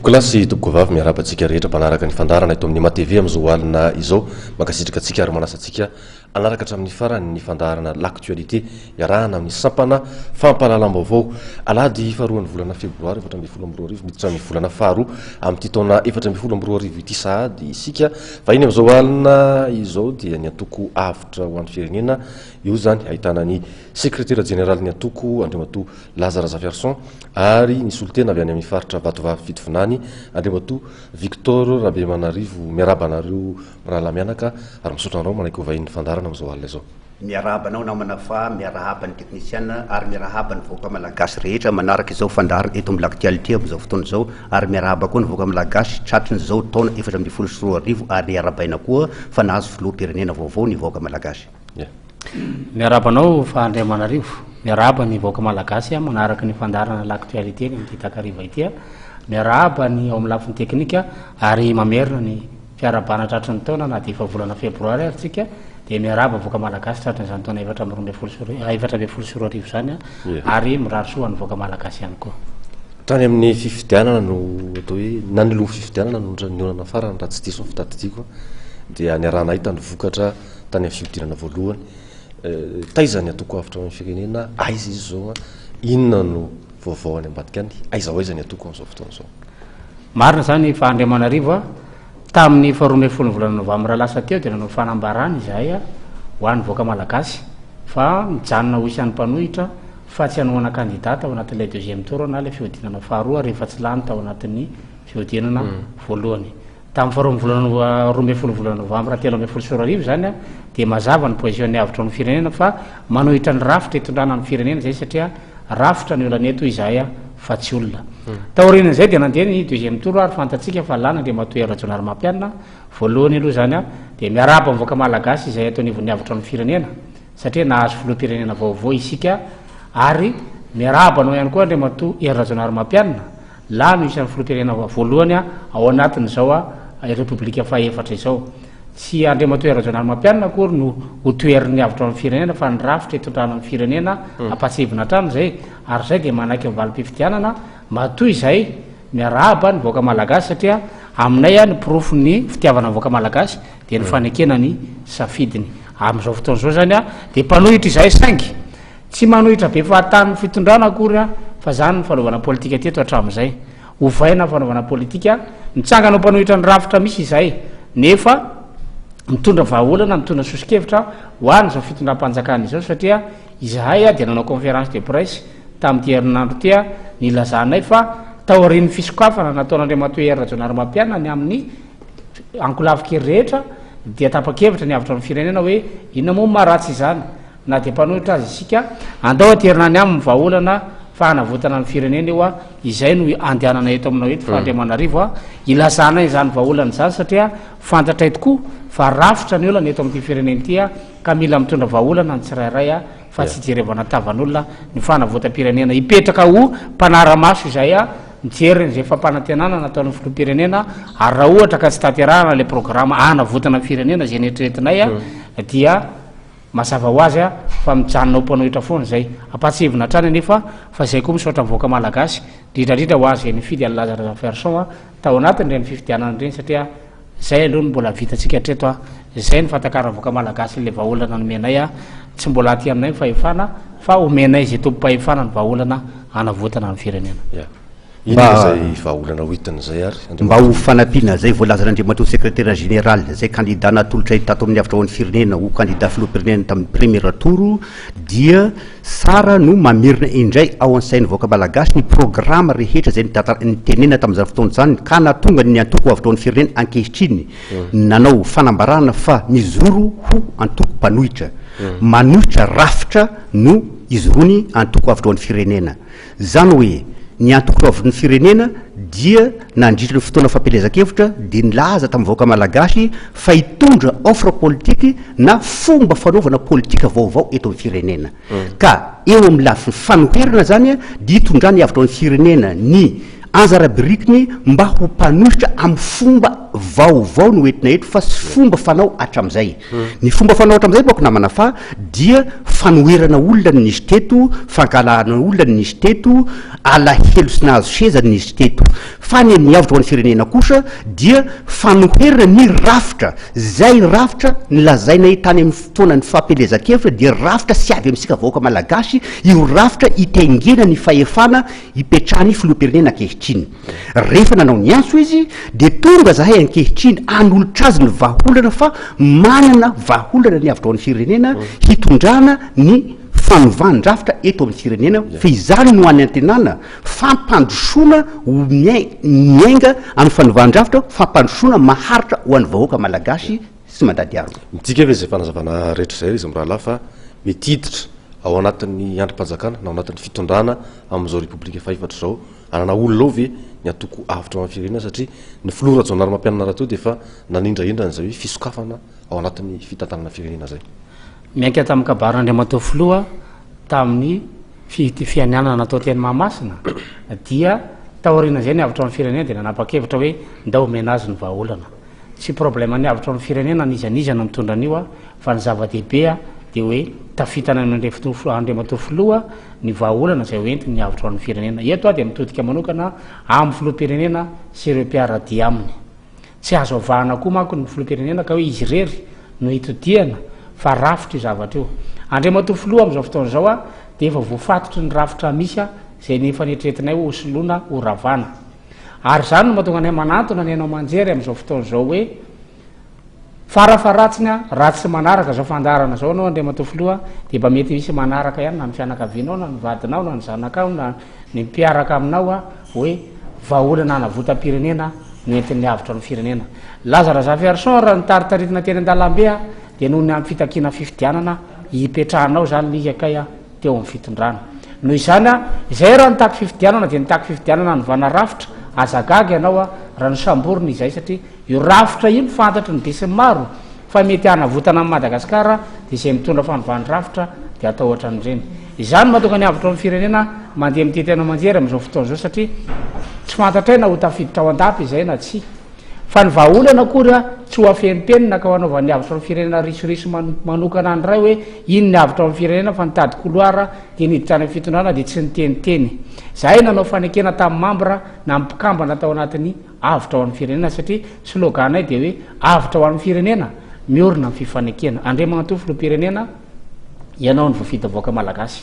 Tompokolahy sy tompokovavy, miarahaba antsika rehetra mpanaraka ny fandaharana eto amin'ny MATV amin'izao alina izao. Mankasitraka antsika ary manasa antsika hanaraka hatramin'ny farany ny fandaharana L'actualité iarahana amin'ny sampana fampahalalam-baovao. Alahady faharoan'ny volana febroary 2014, miditra amin'ny volana faharoa amin'ity taona 2014 ity sahady isika. Vahiny amin'izao alina izao dia ny antoko Avotra ho an'ny Firenena, io izany ahitana ny sekretera jeneralin'ny antoko Andriamatoa Laza Razafiarison ary ny solontena avy any amin'ny faritra Vatovavy Fitovinany, Andriamatoa Victor Rabemanarivo. Miarahaba anareo mirahalahy mianaka ary misaotra anareo manaiky ho vahinin'ny fandaharana amin'izao alina izao. Miarahaba anao namana fa miarahaba ny teknisiana ary miarahaba ny vahoaka malagasy rehetra manaraka izao fandaharana eto amin'ny L'actualité amin'izao fotoana izao ary miarahaba koa ny vahoaka malagasy tratrin'izao taona 2014 ary arahabaina koa fa nahazo filoham-pirenena vaovao ny vahoaka malagasy. Miarahaba anao fa Andriamanarivo. Miarahaba ny vahoaka malagasy manaraka ny fandaharana L'actualité ny amin'ity takariva ity. Miarahaba ny ao amin'ny lafiny teknika ary mamerina ny fiarahabana tratry ny taona na dia efa volana febroary ary tsika dia miarahaba vahoaka malagasy tratrin'izany taona 2014 izany ary mirary soa ho an'ny vahoaka malagasy ihany koa. Tany amin'ny fifidianana no atao hoe nanoloan'ny fifidianana no nihaonana farany raha tsy diso ny fitadidiako dia niaraha-nahita ny vokatra tany amin'ny fihodinana voalohany. Taiza ny antoko avotra ho an'ny firenena? Aiza izy izao? Inona no vaovao any ambadika any? Aiza ho aiza ny antoko amin'izao fotoana izao? Marina izany fa Andriamanarivo a, tamin'ny faha 12 ny volana novambra lasa teo dia nanao fanambarana izahay ho an'ny vahoaka malagasy fa mijanona ho isan'ny mpanohitra fa tsy hanohana kandida tao anatin'ilay deuxième tour na ilay fihodinana faharoa rehefa tsy lany tao anatin'ny fihodinana voalohany. Tamin'ny faharoa amin'ny volana 12 volana novambra 2013 izany dia mazava ny position-ny avotra amin'ny firenena fa manohitra ny rafitra itondrana ny firenena izay satria rafitra ny olana eto izahay fa tsy olona. Taorian'izay dia nandeha ny deuxième tour ary fantatsika fa lany Andriamatoa Hery Rajaonarimampianina. Voalohany aloha izany dia miarahaba ny vahoaka malagasy izay ato anivon'ny avotra amin'ny firenena satria nahazo filoham-pirenena vaovao isika ary miarahaba anao ihany koa Andriamatoa Hery Rajaonarimampianina. Lahy no isan'ny filoham-pirenena voalohany ao anatin'izao Repoblika fahefatra izao. Tsy Andriamatoa Hery Rajaonarimampianina akory no ho toherin'ny avotra ao amin'ny firenena fa ny rafitra itondrana ny firenena ampahatsiahivina hatrany izay ary izay dia manaiky ny valim-pifidianana matoa izay miarahaba ny vahoaka malagasy satria aminay ny porofon'ny fitiavana ny vahoaka malagasy dia ny fanekena ny safidiny. Amin'izao fotoana izao izany dia mpanohitra izahay saingy Tsy manohitra be fahatany ny fitondrana akory aho fa zany ny fanaovana politika teto hatramin'izay. Ovaina ny fanaovana politika, mitsangana ho mpanohitra ny rafitra misy izahay nefa mitondra vahaolana, mitondra soso-kevitra ho an'izao fitondram-panjakana izao satria izahay dia nanao conférence de presse tamin'ity herinandro ity nilazanay fa taorian'ny fisokafana nataon'Andriamatoa Hery Rajaonarimampianina ny amin'ny ankolafin-kery rehetra dia tapa-kevitra ny avotra amin'ny firenena hoe inona moa no maharatsy izany. Na dia mpanohitra aza isika, andao aterina any aminy ny vahaolana fa hanavotana ny firenena io a, izay no andehanana eto aminao eto fa Andriamanarivo a, ilazanay izany vahaolana izany satria fantatray tokoa fa rafitra ny olana eto amin'ity firenena ity a, ka mila mitondra vahaolana ny tsirairay a, fa tsy ijerevana tavan'olona ny fanavotam-pirenena. Hipetraka ho mpanara-maso izay a, mijery an'izay fampanantenana nataon'ny filoham-pirenena ary raha ohatra ka tsy tanterahana ilay programa hanavotana ny firenena izay neritreretinay a, dia Mazava ho azy fa mijanona ho mpanohitra foana izay. Ampahatsiahivina hatrany anefa fa izay koa misaotra ny vahoaka malagasy, indrindra indrindra ho azy izay nifidy an'i Laza Razafiarison tao anatin'ireny fifidianana ireny satria izay aloha no mbola vitantsika hatreto. Izay no fahatakaran'ny vahoaka malagasy ilay vahaolana nomenay. Tsy mbola aty aminay ny fahefana fa omenay izay tompom-pahefana ny vahaolana hanavotana ny firenena. Inona izay vahaolana ho hitany izay ary Andriamatoa? Mba ho fanampiana izay voalazan'Andriamatoa Sekretera Jeneraly, izay kandida natolotray tato amin'ny Avotra ho an'ny Firenena ho kandida filoham-pirenena tamin'ny premier tour dia tsara no mamerina indray ao an-tsain'ny vahoaka malagasy ny programa rehetra izay nitenenina tamin'izany fotoana izany ka nahatonga ny antoko Avotra ho an'ny Firenena ankehitriny nanao fanambarana fa mijoro ho antoko mpanohitra. Manohitra rafitra no ijoroany antoko Avotra ho an'ny Firenena. Izany hoe, ny antoko Roavon'ny Firenena dia nandritra ny fotoana fampielezan-kevitra dia nilaza tamin'ny vahoaka malagasy fa hitondra offre politique na fomba fanaovana politika vaovao eto amin'ny firenena. Ka eo amin'ny lafiny fanoherana izany dia hitondrany avotra ny firenena ny anjara birikiny mba ho mpanohitra amin'ny fomba. vaovao no entina eto fa tsy fomba fanao hatramizay. Ny fomba fanao hatramizay manko namana fa dia fanoherana olona no nisy teto, fankahalana olona no nisy teto, alahelo sy nahazo seza no nisy teto. Fa ny an'ny Avotra ho an'ny Firenena kosa dia fanoherana ny rafitra, izay rafitra nolazainay tany amin'ny fotoanan'ny fampielezan-kevitra dia rafitra tsy avy amintsika vahoaka Malagasy, io rafitra itaingena ny fahefana ipetrahan'ny filoham-pirenena ankehitriny. Rehefa nanao ny antso izy dia tonga zahay ankehitriny hanolotra azy ny vahaolana fa manana vahaolana ny avotra ho an'ny firenena hitondrana ny fanovan-drafitra eto amin'ny firenena fa izany no anantenana fampandrosoana ho miainga amin'ny fanovan-drafitra fampandrosoana maharitra ho an'ny vahoaka malagasy sy mandady harona. Midika ve izay fanazavana rehetra izay ry izy mirahalahy fa mety hiditra ao anatin'ny andrim-panjakana na ao anatin'ny fitondrana amin'izao Repoblika fahefatra izao Hanana olona ao ve ny antoko Avotra ho an'ny Firenena satria ny filoha Rajaonarimampianina rahateo dia efa nanindrahindra an'izay hoe fisokafana ao anatin'ny fitantanana firenena izay. Miainga tamin'ny kabarin'Andriamatoa Filoha tamin'ny fianianana natao teny Mahamasina dia taorian'izay ny Avotra ho an'ny Firenena dia nanapa-kevitra hoe ndao omena azy ny vahaolana. Tsy problème ny avotra ny firenena n'iza n'iza no mitondra an'io a, fa ny zava-dehibe a dia hoe tafitana any Andriamatoa Filoha ny vahaolana izay ho entiny ny avotra ho an'ny firenena. Eto aho dia mitodika manokana amin'ny Filoham-pirenena sy ireo mpiara-dia aminy. Tsy azo avahana koa manko ny Filoham-pirenena ka hoe izy irery no itodihana fa rafitra io zavatra io. Andriamatoa Filoha amin'izao fotoana izao a dia efa voafatotry ny rafitra misy a izay efa neritreretinay ho soloina ho ravana. Ary izany no mahatonga anay manantona ny haino aman-jery amin'izao fotoana izao hoe, farafaharatsiny raha tsy manaraka izao fandaharana izao ianao Andriamatoa Filoha dia mba mety misy manaraka ihany na ny fianakavianao na ny vadinao na ny zanakao na ny mpiaraka aminao hoe vahaolana hanavotam-pirenena no entin'ny avotra ny firenena. Laza Razafiarison raha nitaritaritina teny an-dalambe dia noho ny amin'ny fitakiana fifidianana hipetrahanao izany lika kay teo amin'ny fitondrana. Noho izany, izay raha nitaky fifidianana dia nitaky fifidianana hanovana rafitra, aza gaga ianao raha nosamborina izahay satria io rafitra io no fantatry ny besinimaro fa mety hanavotana an'i Madagasikara dia izay mitondra fanovana rafitra dia atao ohatran'ireny. Izany no mahatonga ny avotra amin'ny firenena mandeha mitety haino aman-jery amin'izao fotoana izao satria tsy fantatray na ho tafiditra ao an-dapa izay na tsia. Fa ny vahaolana akory tsy ho afenimpenina ka ho anaovan'ny avotra amin'ny firenena risoriso manokana andray hoe iny ny avotra amin'ny firenena fa nitady couloir dia niditra any amin'ny fitondrana dia tsy niteniteny. Zahay nanao fanekena tamin'ny mambra na ny mpikambana tao anatin'ny avotra ho an'ny firenena satria slogan-nay dia hoe avotra ho an'ny firenena miorina amin'ny fifanekena. Andriamatoa Filoham-pirenena, ianao no voafidy vahoaka malagasy.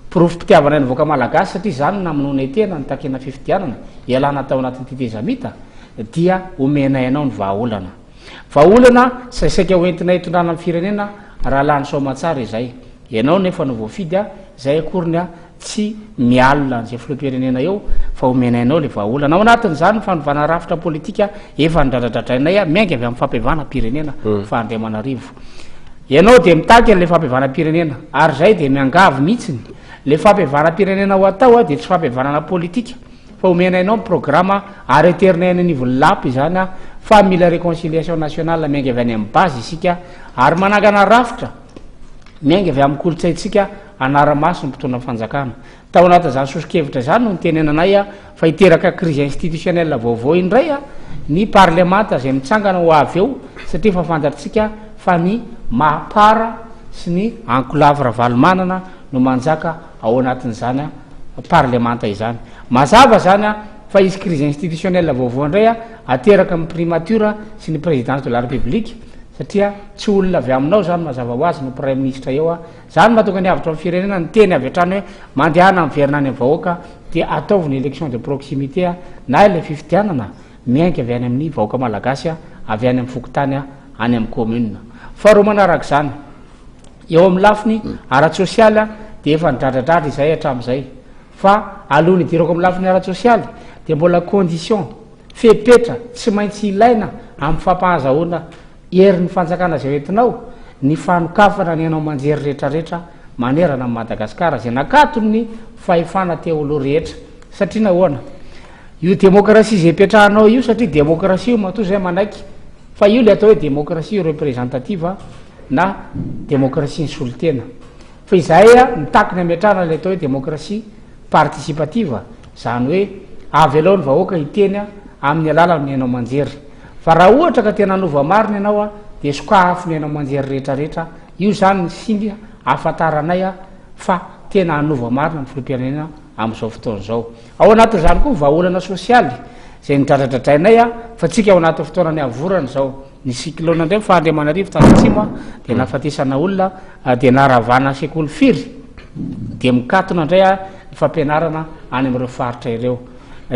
Porofom-pitiavanay ny vahoaka malagasy satria izany no namonoanay tena nitakiana fifidianana ialana tao anatin'ny tetezamita dia omenay anao ny vahaolana. Vahaolana izay saika ho entinay hitondrana ny firenena raha lany soamatsara izay. Ianao nefa no voafidy a, izay akoriny a tsy mialona an'izay filoham-pirenena eo fa omenay anao ilay vahaolana. Ao anatin'izany ny fanovana rafitra politika efa nodradradradrainay a, miainga avy amin'ny fampihavanam-pirenena fa Andriamanarivo. Ianao dia mitaky an'ilay fampihavanam-pirenena ary izay dia miangavy mihitsiny. Ilay fampihavanam-pirenena ho atao dia tsy fampihavanana politika fa omenay anao ny programa ary aterinay any anivon'ny lapa izany fa mila réconciliation nationale miainga avy any amin'ny base isika ary manangana rafitra miainga avy amin'ny kolontsaintsika hanara-maso ny mpitondra fanjakana. Tao anatin'izany soso-kevitra izany no nitenenanay fa hiteraka crise institutionnelle vaovao indray ny parlemanta izay mitsangana ho avy eo satria efa fantatrtsika fa ny Mapar sy ny ankolafy Ravalomanana no manjaka ao anatin'izany parlemanta izany. Mazava izany fa hisy crise institutionnelle vaovao indray ateraka amin'ny primature sy ny présidence de la république satria tsy olona avy aminao izany mazava ho azy no praiminisitra eo. Izany no mahatonga ny avotra amin'ny firenena niteny avy hatrany hoe mandehana miverina any amin'ny vahoaka dia ataovy ny élection de proximité na ilay fifidianana miainga avy any amin'ny vahoaka malagasy avy any amin'ny fokontany any amin'ny commune. Faharoa manaraka izany, eo amin'ny lafiny ara-tsosialy dia efa nidradradradra izahay hatramin'izay fa alohan'ny hidirako amin'ny lafiny ara-tsosialy dia mbola condition, fepetra tsy maintsy ilaina amin'ny fampahazahoana Herin'ny fanjakana izay hoentinao, ny fanokafana ny haino aman-jery rehetrarehetra manerana an'i Madagasikara izay nakaton'ny fahefana teo aloha rehetra. Satria nahoana? Io demokrasia izay ipetrahanao io, satria demokrasia io matoa izay manaiky fa io ilay atao hoe demokrasia représentative na demokrasia ny solontena. Fa izahay mitaky ny hametrahana ilay atao hoe demokrasia participative, izany hoe avelao ny vahoaka hiteny amin'ny alalan'ny haino aman-jery. Fa raha ohatra ka tena hanova marina ianao a, dia sokafy ny haino aman-jery rehetra rehetra, io izany ny singa ahafantaranay a fa tena hanova marina ny filoham-pirenena amin'izao fotoana izao. Ao anatin'izany koa ny vahaolana sosialy izay nodradradradrainay a, fa tsika ao anatin'ny fotoanan'ny havorana izao. Ny cyclone indray fa Andriamanarivo tany atsimo a, dia nahafatesana olona, dia naravana sekoly firy, dia mikatona indray a ny fampianarana any amin'ireo faritra ireo.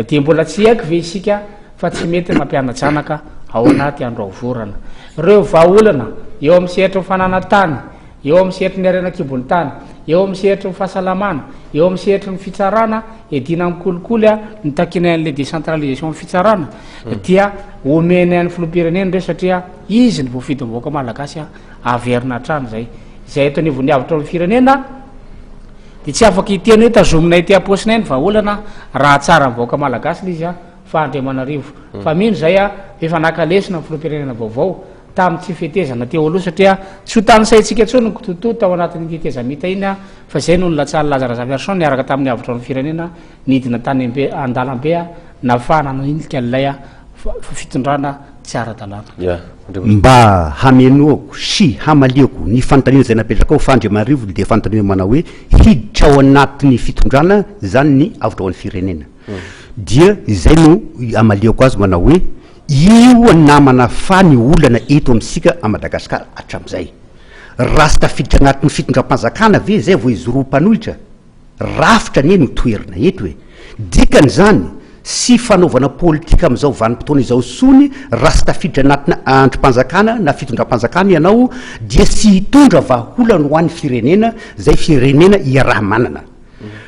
Dia mbola tsy hiaiky ve isika fa tsy mety ny mampiana-janaka ao anaty andro havorana? Ireo vahaolana eo amin'ny sehatry ny fananan-tany, eo amin'ny sehatry ny harena an-kibon'ny tany, eo amin'ny sehatry ny fahasalamana, eo amin'ny sehatry ny fitsarana, hiadiana amin'ny kolikoly, ny takianay an'ilay décentralisation ny fitsarana, dia omenay an'ny filoham-pirenena ireo satria izy no voafidin'ny vahoaka malagasy, averina hatrany izay. Izay eto anivon'ny avotra amin'ny firenena dia tsy afaka hiteny hoe tazominay aty am-paosinay ny vahaolana raha tsara ny vahoaka malagasy ilay izy fa Andriamanarivo. Fa mino izay fa efa naka lesona ny filoham-pirenena vaovao tamin'ny tsy fetezana teo aloha satria tsy ho tanisaintsika intsony ny kitoatoa tao anatin'iny tetezamita iny fa izay no nilatsahan'i Laza Razafiarison niaraka tamin'ny avotra ny firenena nidina tany an-dalambe nahafahana nanilika an'ilay fitondrana tsy ara-dalàna. Mba hamenoako sy hamaliako ny fanontaniana izay napetrakao fa Andriamarivo dia fanontaniana manao hoe hiditra ao anatin'ny fitondrana izany ny avotra ho an'ny firenena dia izay no amaliako azy manao hoe io namana fa ny olana eto amintsika a Madagasikara hatramin'izay raha tsy tafiditra anatin'ny fitondram-panjakana ve izay vao hijoro ho mpanohitra Rafitra anie no toherina eto e! Dikany izany, tsy fanaovana politika amin'izao vanim-potoana izao intsony, raha tsy tafiditra anatina andrim-panjakana na fitondram-panjakana ianao dia tsy hitondra vahaolana ho an'ny firenena izay firenena iaraha-manana.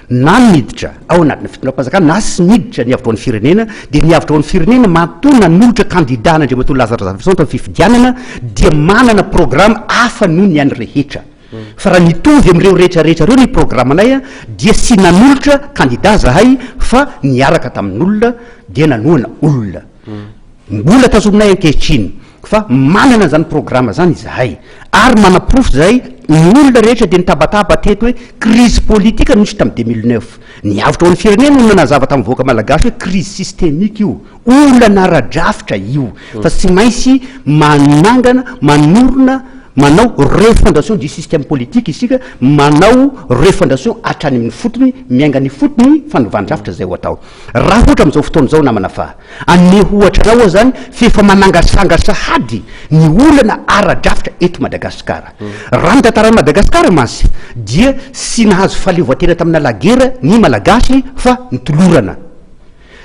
Na miditra ao anatina fitondram-panjakana na tsy miditra ny avotra ho an'ny firenena dia ny avotra ho an'ny firenena matoa nanolotra kandida an'Andriamatoa Lazare Razafiarison tamin'ny fifidianana dia manana programa hafa noho ny an'ny rehetra. Fa raha mitovy amin'ireo rehetra rehetra ireo ny programanay dia tsy nanolotra kandida zahay fa niaraka tamin'olona dia nanohana olona. Mbola tazominay ankehitriny fa manana an'izany programa izany izahay ary manaporofo izahay ny olona rehetra dia nitabataba teto hoe crise politique no nisy tamin'ny 2009. Ny avotra ho an'ny firenena no nanazava tamin'ny vahoaka malagasy hoe crise systémique io. Olana ara-drafitra io fa tsy maintsy manangana, manorina, manao refondation du système politique isika, manao refondation hatrany amin'ny fotony, miainga any ifotony fanovan-drafitra izay ho atao. Raha ohatra amin'izao fotoana izao namana fa hanome ohatra anao aho izany fa efa manangasanga sahady ny olana ara-drafitra eto Madagasikara. Raha ny tantaran'i Madagasikara mantsy dia tsy nahazo fahaleovantena tamina lagera ny Malagasy fa nitolorana.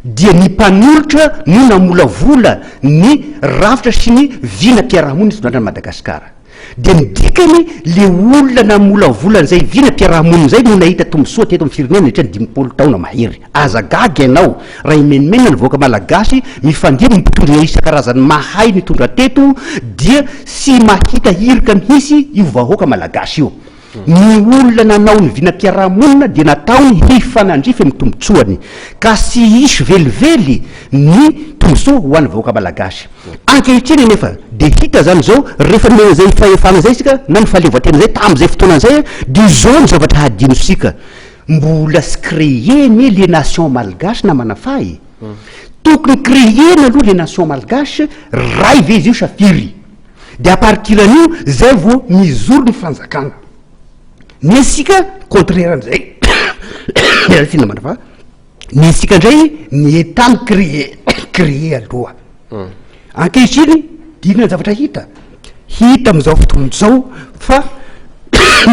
dia ny mpanolotra no namolavola ny rafitra sy ny vinam-piarahamonina itondrana an'i Madagasikara. Dia ny dikany, le olona namolavola an'izay vinam-piarahamonina izay no nahita tombontsoa teto amin'ny firenena nandritra ny 50 taona mahery. Aza gaga ianao raha himenomenona ny vahoaka malagasy, mifandimby ny mpitondra isan-karazany mahay nitondra teto dia tsy mahita hirika mihitsy io vahoaka malagasy io. Ny olona nanao ny vinam-piarahamonina dia nataony hifanandrify amin'ny tombontsoany, ka tsy hisy velively ny tombontsoa ho an'ny vahoaka malagasy. Ankehitriny anefa dia hita izany izao, rehefa nomena izay fahefana izay isika na ny fahaleovantena izay tamin'izay fotoana izay dia izao ny zavatra hadinontsika, mbola tsy créer anie le nation malgache namana fa e! Tokony créer-na aloha le nation malgache, ray ve izy io sa firy? De à partir an'io zay vao mijoro ny fanjakana. Ny antsika contraire an'izay, miala tsiny namana fa ny antsika indray ny Etat mi créer créer aloha. Ankehitriny de inona ny zavatra hita? Hita amin'izao fotoana izao fa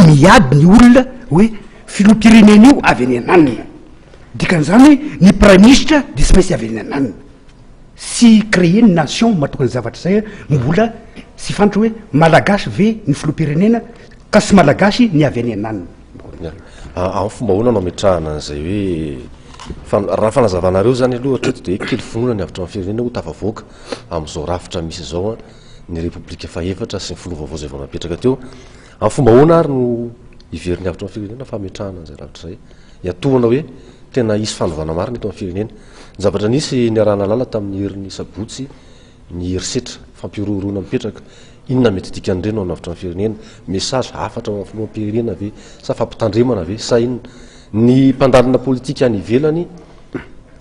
miady ny olona hoe filoham-pirenena io avy any ananona. Dikan'izany hoe ny praiminisitra de tsy maintsy avy any ananona. Tsy créer ny nation mahatonga ny zavatra izay mbola tsy fantatra hoe malagasy ve ny filoham-pirenena ka tsy malagasy ny avy any ananona. Amin'ny fomba ahoana no ametrahana an'izay hoe fa raha fanazavanareo izany aloha hatreto dia kely finoana ny avy hatrany firenena ho tafavoaka amin'izao rafitra misy izao ny repoblika fahefatra sy ny filoha vaovao izay vao napetraka teo. Amin'ny fomba ahoana ary no hiverin'ny avy hatrany firenena fametrahana an'izay rafitra izay? Iantohana hoe tena hisy fanovana marina eto amin'ny firenena. Ny zavatra nisy niaraha-nahalala tamin'ny herin'ny sabotsy ny herisetra, fampihorohoroana mipetraka. Inona mety dikan'ireny ho an'ny firenena? Message, hafatra ho an'ny filoham-pirenena ve? Sa fampitandremana ve? Sa inona? Ny mpandalina politika any ivelany.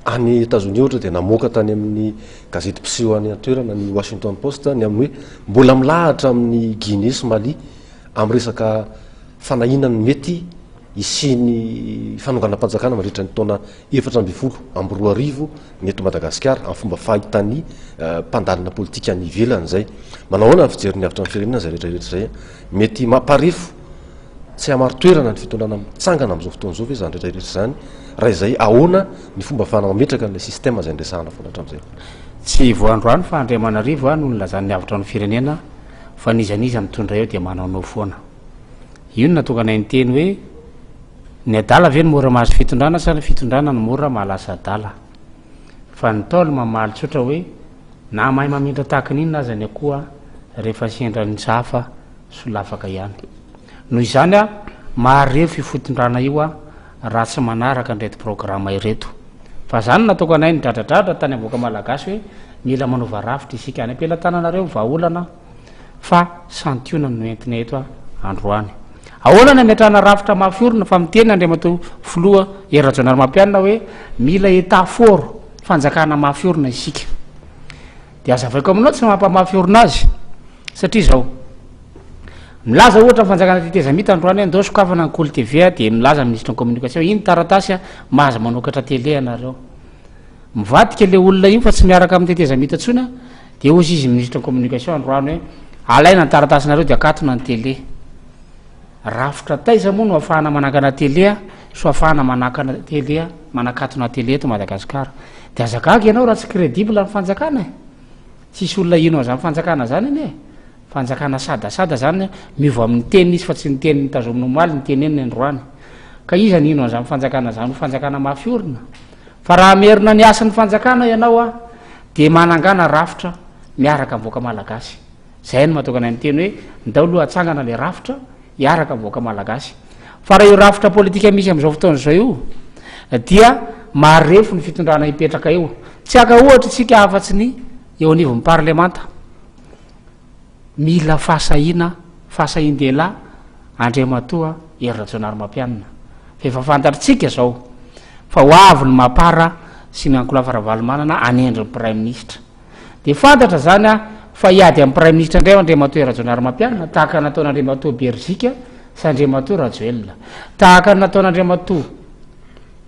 Any Etazonia ohatra dia namoaka tany amin'ny gazety mpiseho any an-toerana ny Washington Post ny amin'ny hoe mbola milahatra amin'i Guinée sy Mali amin'ny resaka fanahiana ny mety hisian'ny fanonganam-panjakana mandritra ny taona 2014 ny eto Madagasikara amin'ny fomba fahitan'ny mpandalina politika any ivelany izay. Manao ahoana ny fijerin'ny avotra ny firenena izay rehetra rehetra izay? Mety mamparefo tsy hamari-toerana ny fitondrana mitsangana amin'izao fotoana izao ve izany rehetra rehetra izany? Raha izay, ahoana ny fomba ahafahana mametraka an'ilay système izay niresahana foana hatramin'izay? Tsy vao androany fa Andriamanarivo no nilazan'ny avotra ny firenena fa n'iza n'iza mitondra eo dia manaonao foana. Io no nahatonga anay niteny hoe ny adala ve no mora mahazo fitondrana sa ny fitondrana no mora mahalasa adala? Fa ny Ntaolo mamaly tsotra hoe na mahay mamindra tahaka ny inona aza ny akoho rehefa sendra ny sahafa solafaka ihany. Noho izany maharefo io fitondrana io raha tsy manaraka an'ireto programa ireto. Fa zany no nataoko anay nidradradradra tany avoaka malagasy hoe mila manova rafitra isika. Any am-pelatananareo ny vahaolana fa santionany no entina eto androany. Ahoana ny hametrahana rafitra mafy orina fa miteny Andriamatoa Filoha Hery Rajaonarimampianina hoe mila Etat fort, fanjakana mafy orina isika. Dia azavaiko aminao tsy mampamafy orina azy satria izao. Milaza ohatra ny fanjakana tetezamita androany hoe ndao sokafana ny Kolo TV dia milaza ny minisitry ny communication iny taratasy mahazo manokatra télé ianareo. Mivadika le olona iny fa tsy miaraka amin'ny tetezamita intsony dia hozy izy minisitry ny communication androany hoe alaina ny taratasinareo dia akatona ny télé. Rafitra taiza moa no afahana manangana télé so afahana manakana télé manakatona télé eto Madagasikara. Dia aza gaga ianao raha tsy crédible ny fanjakana e. Tsisy olona hino an'izany fanjakana zany anie e. Fanjakana sadasada zany, miova amin'ny teniny izy fa tsy ny teniny tazominy omaly no teneniny androany. Ka iza no hino an'izany fanjakana zany ho fanjakana mafy orina? Fa raha hamerina ny hasin'ny fanjakana ianao a, dia manangana rafitra miaraka amin'ny vahoaka malagasy. Zay no mahatonga anay miteny hoe ndao aloha atsangana le rafitra hiaraka amin'ny vahoaka malagasy. Fa raha io rafitra politika misy amin'izao fotoana izao io dia marefo ny fitondrana hipetraka eo. Tsy haka ohatra isika afa-tsy ny eo anivon'ny parlemanta. Mila fahasahiana, fahasahian-dehilahy Andriamatoa Hery Rajaonarimampianina. Fa efa fantatritsika izao fa ho avy ny Mapar sy ny Ankolafy Ravalomanana hanendry ny Praiminisitra. Dia fantatra izany fa hiady amin'ny Praiminisitra indray Andriamatoa Hery Rajaonarimampianina tahaka ny nataon'Andriamatoa Beriziky sy Andriamatoa Rajoelina. Tahaka ny nataon'Andriamatoa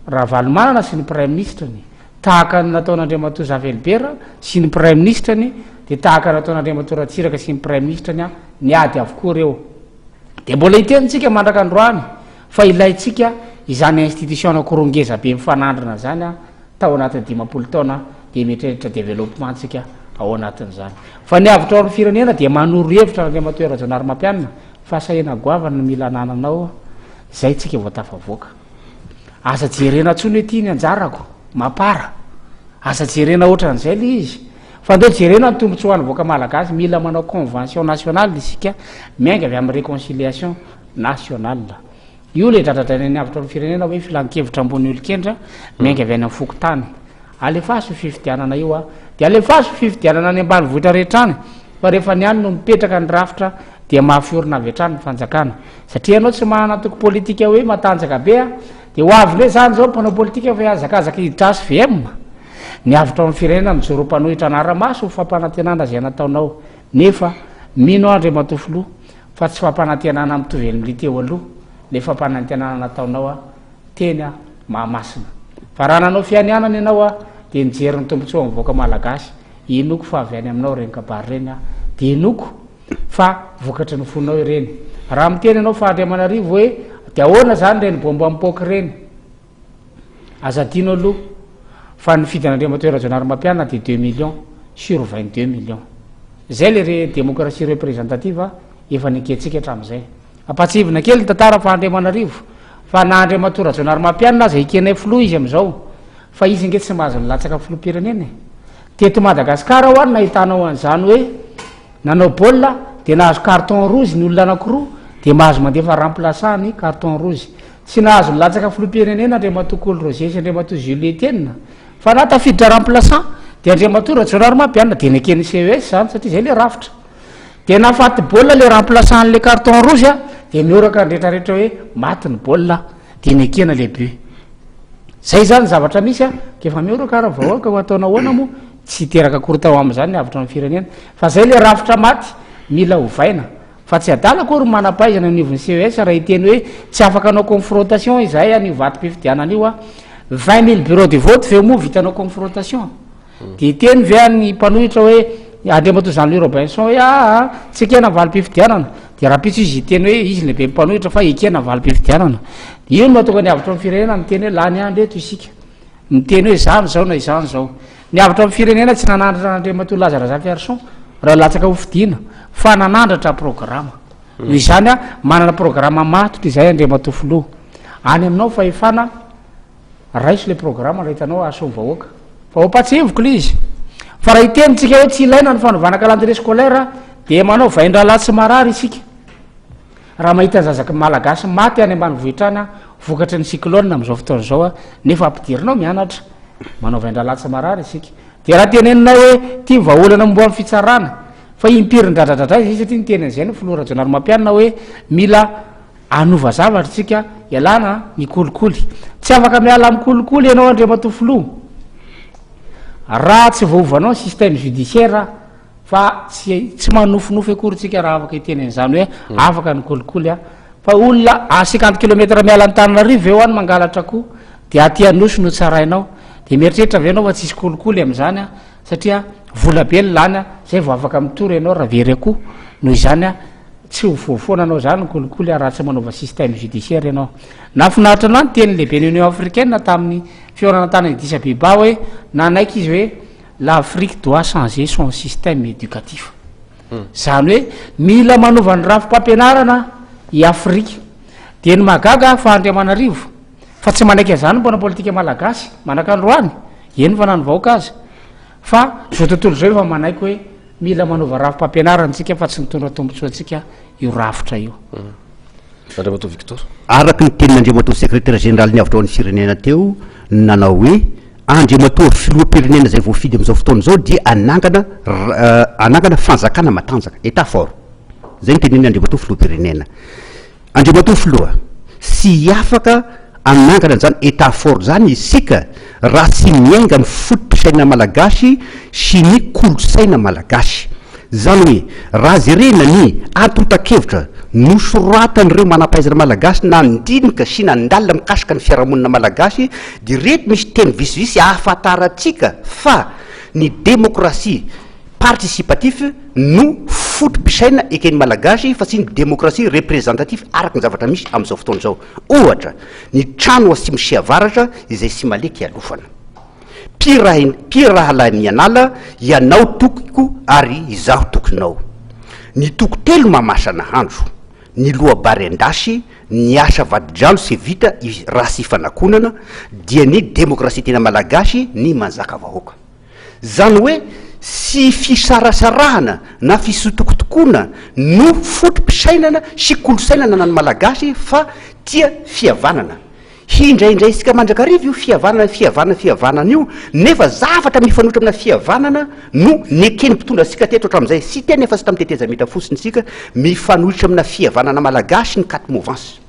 Ravalomanana sy ny Praiminisitra-ny. Tahaka ny nataon'Andriamatoa Zafy Albert sy ny Praiminisitra-ny dia tahaka ny nataon'Andriamatoa Ratsiraka sy ny Praiminisitra-ny niady avokoa ireo. Dia mbola hiteny tsika mandraka androany fa ilaintsika izany institution anankiroa ngeza be mifanandrina izany tao anatin'ny 50 taona dia mieritreritra développement tsika ao anatin'izany. Fa ny avotra ao amin'ny firenena dia manoro hevitra an'Andriamatoa Rajaonarimampianina fa sahena goavana no mila anananao izay tsika vao tafavoaka. Aza jerena intsony hoe ity ny anjarako, mapara. Aza jerena ohatran'izay le izy. Fa ndao jerena ny tombotsoan'ny vahoaka malagasy, mila manao convention nationale isika miainga avy amin'ny réconciliation nationale. Io le dradradrainan'ny avotra amin'ny firenena hoe filan-kevitra ambony olon-kendra miainga avy any amin'ny fokontany. Alefaso io fifidianana io a! Dia alefaso io fifidianana any ambanivohitra rehetra any fa rehefa ny any no mipetraka ny rafitra dia mafy orina avy hatrany ny fanjakana. Satria ianao tsy manana antoko politika hoe matanjaka be a! Dia ho avy indray izany izao ny mpanao politika fa hihazakazaka hiditra HVM. Ny avotra ao amin'ny firenena mijoro ho mpanohitra hanara-maso ny fampanantenana izay nataonao. Nefa mino aho Andriamatoa Filoha fa tsy fampanantenana mitovy amin'ilay teo aloha ilay fampanantenana nataonao a! teny Mahamasina. Fa raha nanao fianianana ianao a, dia nijery ny tombotsoan'ny vahoaka malagasy, inoako fa avy any aminao ireny kabary ireny a, dia inoako fa vokatry ny fonao ireny. Raha miteny ianao fa Andriamanarivo hoe dia ahoana izany ireny bomba mipoaka ireny? Aza adino aloha fa ny nifidy an'Andriamatoa Rajaonarimampianina dia deux millions sur 22 millions. Izay ilay re démocratie représentative efa nekentsika hatramin'izay. Ampahatsiahivina kely ny tantara fa Andriamanarivo, fa na Andriamatoa Rajaonarimampianina aza ekenay filoha izy amin'izao, fa izy ange tsy mahazo nilatsaka filoham-pirenena e. Teto Madagasikara ho'a no nahitanao an'izany hoe nanao baolina dia nahazo carton rouge ny olona anankiroa dia mahazo mandefa remplaçant ny carton rouge. Tsy nahazo nilatsaka filoham-pirenena Andriamatoa Kolo Roger sy Andriamatoa Jules Etienne fa na tafiditra remplaçant dia Andriamatoa Rajaonarimampianina dia neken'ny CES izany satria izay ilay rafitra. Dia nahafaty baolina le remplaçant an'le carton rouge a, dia mihoraka ny rehetra rehetra hoe maty ny baolina, dia nekena le but. Zay zany zavatra misy a, k'efa mioraka ary ny vahoaka ho ataonao ahoana moa? Tsy hiteraka korontao amin'izany ny avotra ny firenena. Fa zay le rafitra maty mila ovaina. Fa tsy adala akory ny manam-pahaizana eo anivon'ny CES raha hiteny hoe tsy afaka hanao confrontation izahay an'io vatom-pifidianana io a. 20 000 bureaux de vote ve moa vitanao confrontation? Dia hiteny ve any mpanohitra hoe Andriamatoa Jean Louis Robinson hoe aa tsy ekena ny valim-pifidianana? Dia rahampitso izy hiteny hoe izy lehibe mpanohitra fa ekena ny valim-pifidianana. Io no mahatonga ny avotra ny firenena miteny hoe lany andro eto isika. Miteny hoe izany izao na izany izao. Ny avotra ny firenena tsy nanandratra an'Andriamatoa Laza Razafiarison raha latsaka ho fidiana fa nanandratra programa. Noho izany manana programa matotra izahay Andriamatoa Filoha. Any aminao fahefana Raiso le programme raha hitanao hahasoa ny vahoaka. Fa hompatsiahiviko le izy. Fa raha hiteny tsika hoe tsy ilaina ny fanovana calendrier scolaire dia manao vain-drahalahy tsy marary isika. Raha mahita zaza malagasy maty any ambanivohitra any vokatry ny cyclone amin'izao fotoana izao nefa ampidirinao mianatra, manao vain-drahalahy tsy marary isika. Dia raha teneninay hoe ity ny vahaolana momba ny fitsarana fa impiry nidradradradra izy satria niteny an'izay ny filoha Rajaonarimampianina hoe mila Hanova zavatra isika hialana ny kolikoly. Tsy afaka miala amin'ny kolikoly ianao Andriamatoa Filoha raha tsy voaovanao ny système judiciaire fa tsy tsy manofinofy akory tsika raha afaka hiteny an'izany hoe hmm. afaka ny kolikoly a fa olona à 50 kilomètre miala Antananarivo eo any mangalatra akoho dia aty Anosy no tsarainao dia mieritreritra ve ianao fa tsisy kolikoly amin'izany a satria vola be ny lany a zay vao afaka mitory ianao raha very akoho noho izany a Tsy ho voafoana anao zany ny kolikoly raha tsy manova système judiciaire ianao. Nahafinaritra anah ny tenin'ny lehiben'ny Union africaine tamin'ny fihaonana tany Addis Abeba hoe nanaiky izy hoe l'Afrique doit changer son système éducatif. Zany hoe mila manova ny rafi-pampianarana i Afrika. Dia ny mahagaga fa Andriamanarivo fa tsy manaiky an'izany ny mpanao politika malagasy manak'androany, eny fa na ny vahoaka aza. Fa izao tontolo izao efa manaiky hoe Mila manova rafi-pampianarana isika fa tsy mitondra tombontsoa antsika io rafitra io. Andriamatoa Victor. Araka ny tenin'Andriamatoa Sekretera Jeneralin'ny Avotra ho an'ny Firenena teo nanao hoe, Andriamatoa Filoham-pirenena izay voafidy amin'izao fotoana izao dia hanangana hanangana fanjakana matanjaka, Etat fort. Izay no tenenin'i Andriamatoa Filoham-pirenena. Andriamatoa Filoha, tsy afaka hanangana an'izany Etat fort izany isika raha tsy miainga amin'ny foto-pisainana malagasy sy ny kolontsaina malagasy. Izany hoe, raha jerena ny antontan-kevitra nosoratan'ireo manam-pahaizana malagasy nandinika sy nandalina mikasika ny fiarahamonina malagasy dia ireto misy teny vitsivitsy ahafantarantsika fa ny demokrasia participatif no foto-pisaina eken'ny Malagasy fa tsy ny démocratie représentatif araka ny zavatra misy amin'izao fotoana izao. Ohatra, ny trano atsimo sy avaratra izay tsy maleky ialofana. Mpirahalahy mianala, ianao tokiko ary izaho tokinao. Ny toko telo mamasa nahandro, ny loa-bary an-dasy, ny asa vadi-drano tsy vita raha tsy ifanakonana, dia ny démocratie tena malagasy ny manjaka vahoaka. Izany hoe tsy fisarasarahana na fisotokotokoana no foto-pisainana sy kolontsaina ananan'ny Malagasy fa tia fihavanana. Hindraindraintsika mandrakariva io fihavanana, fihavanana, fihavanana io nefa zavatra mifanohitra amina fihavanana no neken'ny mpitondra antsika teto hatramin'izay. Tsy hiteny afa-tsy tamin'ny tetezamita fotsiny isika, mifanohitra amina fihavanana malagasy ny quatre mouvances.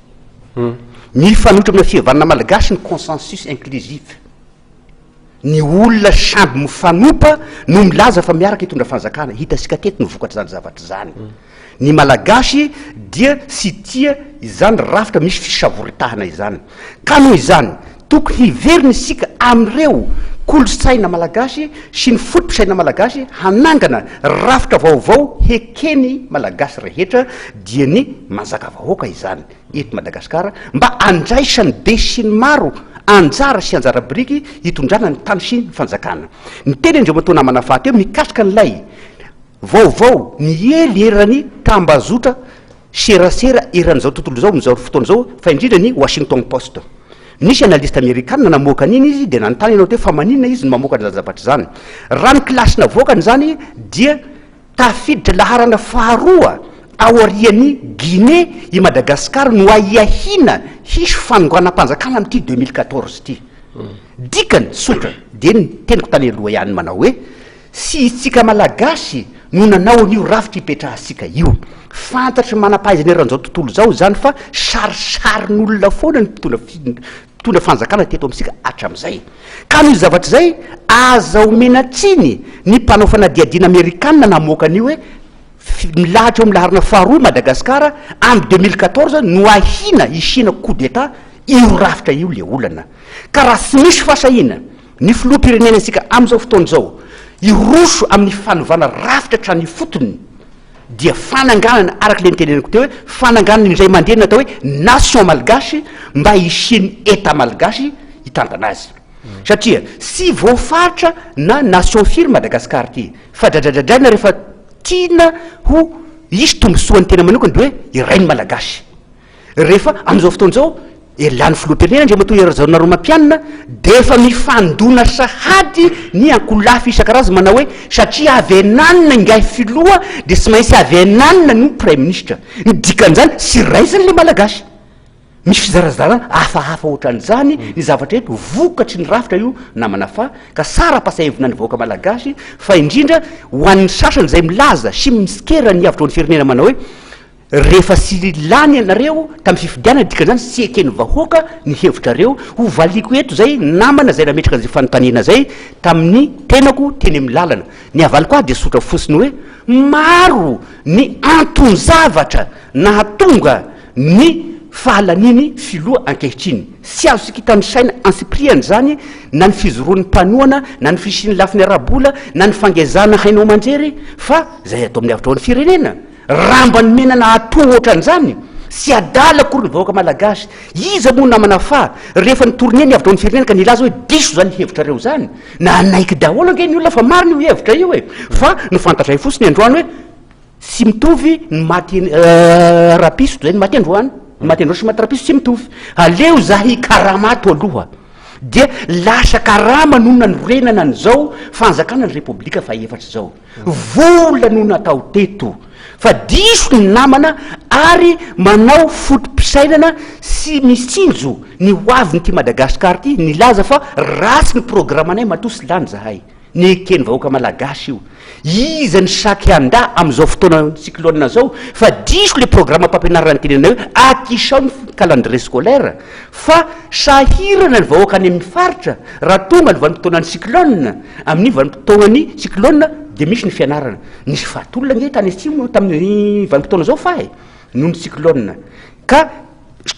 Mifanohitra amina fihavanana malagasy ny consensus inclusif. Ny olona samby mifanompa no milaza fa miaraka hitondra fanjakana. Hitantsika teto ny vokatr'izany zavatra izany. Ny Malagasy dia tsy tia izany rafitra misy fisavoritahana izany. Ka noho izany, tokony hiverina isika amin'ireo kolontsaina malagasy sy ny foto-pisainana malagasy hanangana rafitra vaovao heken'ny Malagasy rehetra dia ny manjaka vahoaka izany. eto Madagasikara mba handraisan'ny be sy ny maro anjara sy anjara biriky hitondrana ny tany sy ny fanjakana. Niteny Andriamatoa namana fahatelo mikasika an'ilay vaovao niely eran'ny tambazotra serasera eran'izao tontolo izao amin'izao fotoana izao fa indrindra ny Washington Post. Nisy analyste amerikana namoaka an'iny izy dia nanontany ianao teo fa maninona izy no mamoaka an'izany zavatra izany. Raha ny kilasy navoakany izany dia Tafiditra laharana faharoa aorian'i Guinée i Madagascar no ahiahiana hisy fanonganam-panjakana amin'ity 2014 ity. Dikany tsotra dia ny teniko tany aloha ihany manao hoe tsy isika Malagasy no nanao an'io rafitra ipetrahantsika io. Fantatry ny manam-pahaizana eran'izao tontolo izao izany fa sarisarin'olona foana ny mpitondra. mpitondra fanjakana teto amintsika hatramin'izay. Ka noho izay zavatra izay, aza omena tsiny ny mpanao fanadihadiana amerikana namoaka an'io hoe milahatra eo amin'ny laharana faharoa i Madagasikara amin'ny 2014 no ahiana hisiana coup d'Etat, io rafitra io le olana. Ka raha tsy misy fahasahiana ny filoham-pirenenantsika amin'izao fotoana izao hiroso amin'ny fanovana rafitra hatrany ifotony dia fananganana araka ilay nitenenako teo hoe fananganana indray mandeha ny atao hoe nation malgache mba hisian'ny Etat malgache hitantana azy. Satria tsy voafaritra na nation firy Madagascar ity fa dradradradraina rehefa tiana ho hisy tombontsoan'ny tena manokana dia hoe iray ny Malagasy. Rehefa amin'izao fotoana izao, elan'ny filoham-pirenena Andriamatoa Hery Rajaonarimampianina dia efa mifandona sahady ny ankolafy isan-karazany manao hoe satria avy ananona ingahy filoha dia tsy maintsy avy ananona no praiminisitra. Ny dikan'izany tsy raisiny ilay Malagasy. Misy fizarazarana hafahafa ohatran'izany ny zavatra eto vokatry ny rafitra io namana fa ka sara-pasahevina ny vahoaka Malagasy fa indrindra ho an'ny sasany izay milaza sy mitsikera ny avotra ho an'ny firenena manao hoe Rehefa tsy lany ianareo tamin'ny fifidianana dikan'izany tsy eken'ny vahoaka ny hevitrareo, ho valiako eto izay namana izay nametraka an'izay fanontaniana izay tamin'ny tenako teny amin'ny lalana. Ny havaliko ahy dia tsotra fotsiny hoe maro ny anton-javatra nahatonga ny fahalanian'ny filoha ankehitriny. Tsy azontsika tanisaina antsipiriany izany na ny fijoroan'ny mpanohana na ny fisian'ny lafiny ara-bola na ny fangezana haino aman-jery fa izay atao amin'ny avotra ho an'ny firenena. Raha mba nomena nahato ohatran'izany, tsy adala akory ny vahoaka malagasy. Iza moa namana fa rehefa ni-tourner ny avotra ao amin'ny firenena ka nilaza hoe diso izany hevitrareo izany, nanaiky daholo ange ny olona fa marina io hevitra io e! Fa ny fantatray fotsiny androany hoe tsy mitovy ny maty rapiso toy izay ny maty androany. Ny maty androany sy ny maty rapiso tsy mitovy. Aleo za hikarama ato aloha. Dia lasa karama no nanorenana an'izao fanjakana ny Repoblika fahefatra izao. Vola no natao teto fa diso ny namana ary manao foto-pisainana sy mitsinjo ny ho avin'ity Madagascar ity nilaza fa ratsy ny programanay matoa tsy lany zahay. Neken'ny vahoaka malagasy io. Iza ny saky handà amin'izao fotoana cyclone zao fa diso le programam-pampianarana nitenenanay hoe akisao ny calendrier scolaire fa sahirana ny vahoaka any amin'ny faritra raha tonga ny vanim-potoanan'ny cyclone Amin'ny vanim-potoanan'ny cyclone dia misy ny fianarana. Nisy faty olona ange tany atsimo tamin'ny vanim-potoana izao fa e, noho ny cyclone. Ka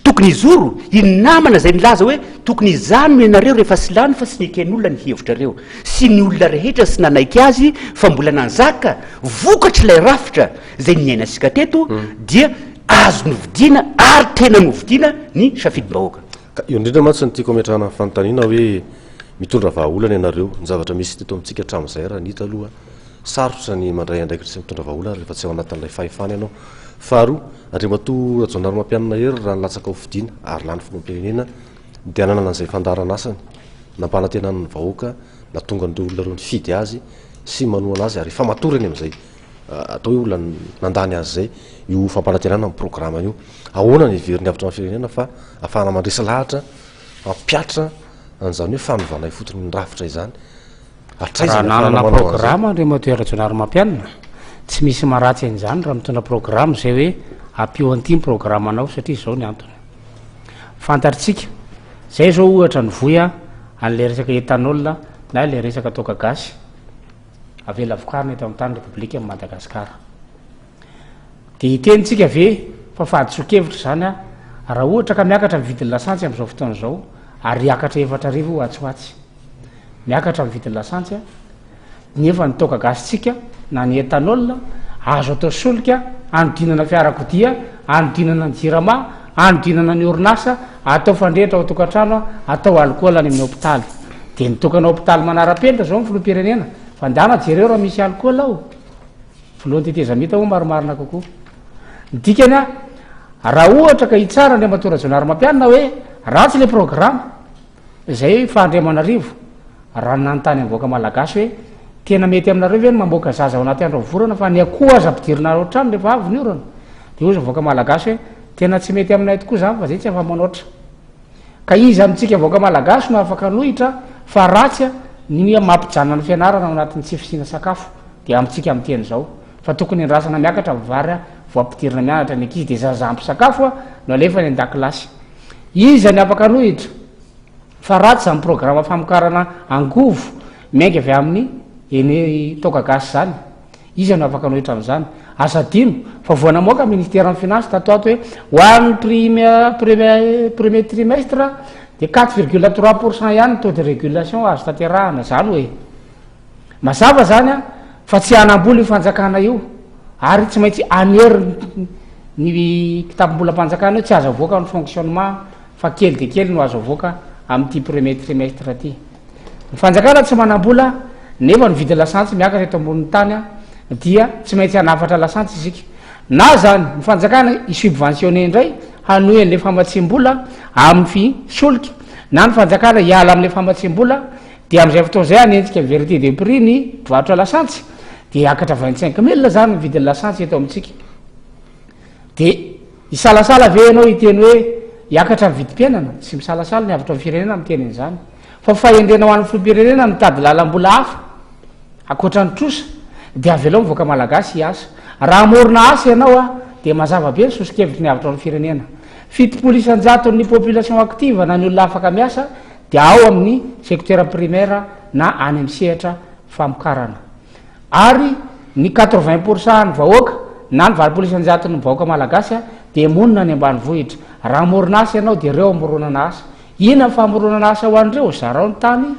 tokony hijoro iny namana izay nilaza hoe tokony hijanona ianareo rehefa tsy lany fa tsy neken'olona ny hevitrareo. Sy ny olona rehetra tsy nanaiky azy fa mbola nanjaka vokatr'ilay rafitra izay niainantsika teto dia azo novidiana ary tena novidiana ny safidim-bahoaka. Ka eo indrindra mantsy no tiako hametrahana ny fanontaniana hoe Mitondra vahaolana ianareo. Ny zavatra misy teto amintsika hatramin'izay raha ny hita aloha, sarotra ny mandray andraikitra sy mitondra vahaolana rehefa tsy ao anatin'ilay fahefana ianao. Faharoa, Andriamatoa Rajaonarimampianina Hery raha nilatsaka ho fidiana ary lany filoham-pirenena dia nanana an'izay fandaharan'asany nampanantenany ny vahoaka nahatonga an'ireo olona ireo nifidy azy sy manohana azy ary efa matory eny amin'izay atao hoe olona nandany azy izay io fampanantenana ny programany io. Ahoana ny heverin'ny Avotra ny Firenena fa ahafahana mandresy lahatra hampihatra an'izany hoe fanovana ifotony ny rafitra izany. Hatraiza Raha ny ahafahana nanana manao an'izay? programa Andriamatoa Rajaonarimampianina, tsy misy maharatsy an'izany raha mitondra programa izay hoe ampio an'ity ny programanao satria izao ny antony. Fantatritsika, izay izao ohatra nivoy an'ilay resaka ethanol na ilay resaka toaka gasy avela vokarina eto amin'ny tany Repoblikan'i Madagasikara. Dia hiteny tsika ve fa fahadisoan-kevitra izany an, raha ohatra ka miakatra ny vidin'ny lasantsy amin'izao fotoana izao ary hiakatra 4000 io atsy ho atsy. Miakatra ny vidin'ny lasantsy an, nefa ny toaka gasintsika na ny ethanol azo atao solika hanodinana fiarakodia, hanodinana ny jirama, hanodinana ny orinasa, atao fandrehitra ao an-tokantrano, atao alikaola any amin'ny hopitaly. Dia nitokana hopitaly manara-penitra izao ny filoham-pirenena fa ndana jereo raha misy alikaola ao. Filohan'ny tetezamita moa marimarina kokoa. Ny dikany a, raha ohatra ka hitsara Andriamatoa Rajaonarimampianina hoe ratsy ilay programa, izay fa Andriamanarivo raha nanontany amin'ny vahoaka malagasy hoe tena mety aminareo ve ny mamoaka zaza ao anaty andro avorana fa ny akoho aza ampidirina ao an-trano rehefa avy ny orana? Dia hoy ny vahoaka malagasy hoe tena tsy mety aminay tokoa izany fa izay tsy afa-manoatra. Ka iza amintsika vahoaka malagasy no afaka hanohitra fa ratsy ny mampijanona ny fianarana ao anatin'ny tsy fisiana sakafo? Dia amintsika miteny izao fa tokony andrasana miakatra ny vary vao ampidirina mianatra ny ankizy dia zaza ampy sakafo no alefa any an-dakilasy. Iza ny afaka hanohitra? Fa ratsy izany programa famokarana angovo miainga avy amin'ny ene toaka gasy izany. Iza no afaka hanohitra an'izany? Aza adino fa vao namoaka ny ministeran'ny finance tato ato hoe ho an'ny prime premier premier trimestre dia 4,3 pour cent ihany ny taux de régulation azo tanterahana. Izany hoe mazava izany an fa tsy hanam-bola io fanjakana io ary tsy maintsy hanery ny kitapom-bolam-panjakana io tsy azo avoaka ny fonctionnement fa kely dia kely no azo avoaka amin'ity premier trimestre ity. Ny fanjakana tsy manam-bola nefa ny vidin'ny lasantsy miakatra eto ambonin'ny tany dia tsy maintsy hanafatra lasantsy isika. Na izany ny fanjakana hi-subventionner indray hanohy an'ilay famatsiam-bola amin'ny fi solika na ny fanjakana hiala amin'ilay famatsiam-bola dia amin'izay fotoana izay hanenjika vérité des prix ny mpivarotra lasantsy dia hiakatra 25 mille izany ny vidin'ny lasantsy eto amintsika. Dia hisalasala ve ianao hiteny hoe hiakatra ny vidim-piainana? Tsy misalasala ny avotra ny firenena miteny an'izany. Fa fahendrena ho an'ny filoham-pirenena mitady lalam-bola hafa ankoatra ny trosa dia avelao ny vahoaka malagasy hiasa. Raha hamorona asa ianao a, dia mazava be ny soso-kevitry ny avotra ny firenena. 70 isan-jaton'ny population active na ny olona afaka miasa dia ao amin'ny secteur primaire na any amin'ny sehatra famokarana. Ary ny 80 pour cent ny vahoaka na ny 80 isan-jaton'ny vahoaka malagasy dia monina any ambanivohitra. Raha hamorona asa ianao dia ireo hamoronana asa. Inona ny famoronana asa ho an'ireo? Zarao ny tany,